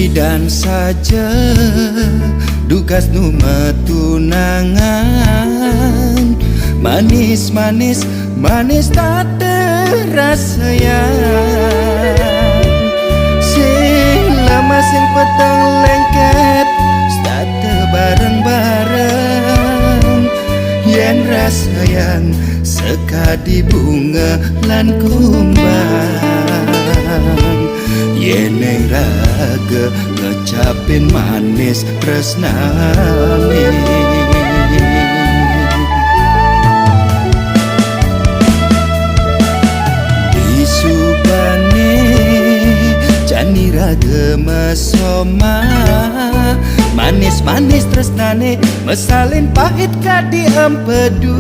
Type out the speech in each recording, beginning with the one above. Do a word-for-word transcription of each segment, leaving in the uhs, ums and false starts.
Idan saja dugas nu matunangan, manis-manis, manis tak terasayang. Sing lemah, sing peteng lengket, tak tebareng-bareng. Yen rasayang sekadi bunga lan kumbang, yen ning raga ngecapin manis tresnane. Disubane jani raga mesoma, manis-manis tresnane mesalin pahit kadi empedu.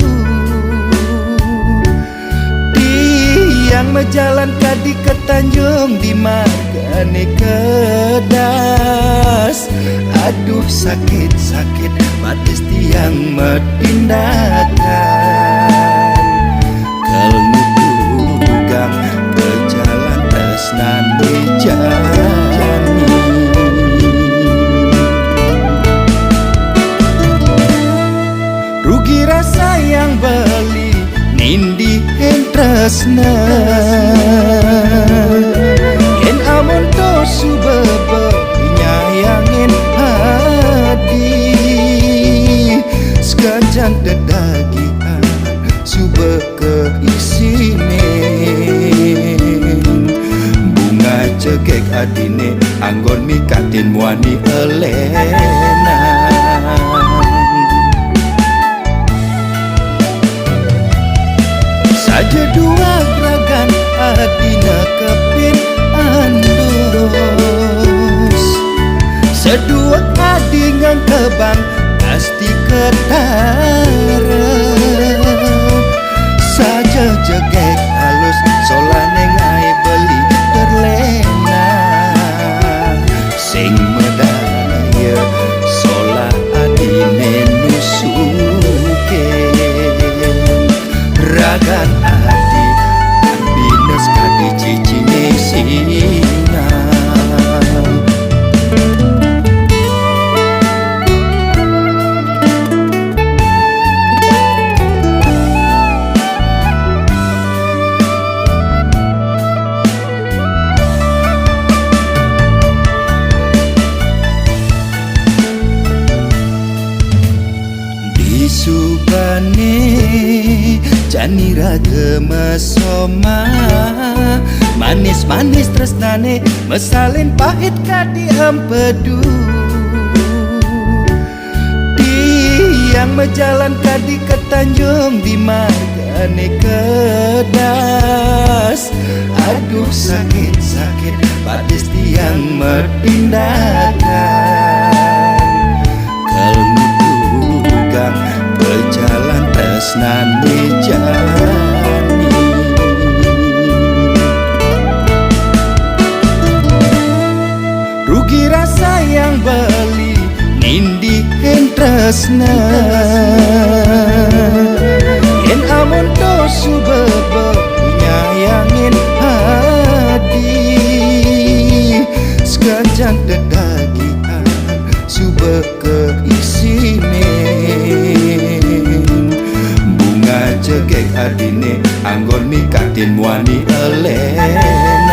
Tiang mejalan kadi ketanjung di margane kedas. Aduh, sakit-sakit batis tiang metindakan. Kel nudugang ke jalan tresnane jani. Rugi rasayang beli, nindih ing tresna. Yen amun to suba nyayangin adi, seganjan dedagian suba keisine. Bunga cegek adine anggon mikatin muani elenan. Saja dua ragan adina kepin andus. Seduwek adi ngang kebang pasti ketara. Saja jegek halus solane ngai beli terlena. Sing medaya solah adine nusuke. Ragan adi bines kadi cicine singa. Disubane jani raga mesoma, manis-manis tresnane mesalin pahit kadi empedu. Tiang mejalan kadi ketanjung di margane kedas. Aduh, sakit-sakit batis tiang metindakan. Kel nudugang pejalan tresnane jani. Rugi rasayang beli, nindih ing tresna. Yen amun to suba nyayangin adi, seganjan dedagian suba keisine. Bunga cegek adine anggon mikatin muani elenan.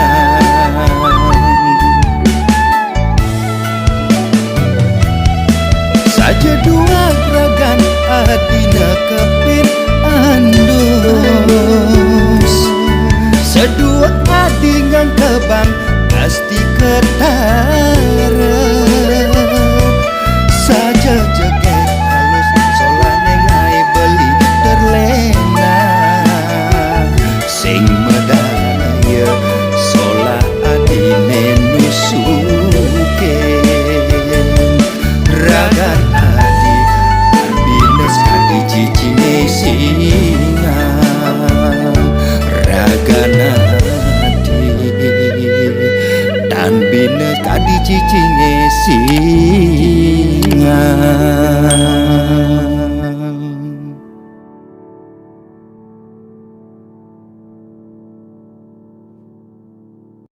Saja dua ragan adina kepin andus. Seduwek adi ngang kebang pasti ketara. Saja jegek halus solane ngai beli terlena. Sing medaya Cicing e singa.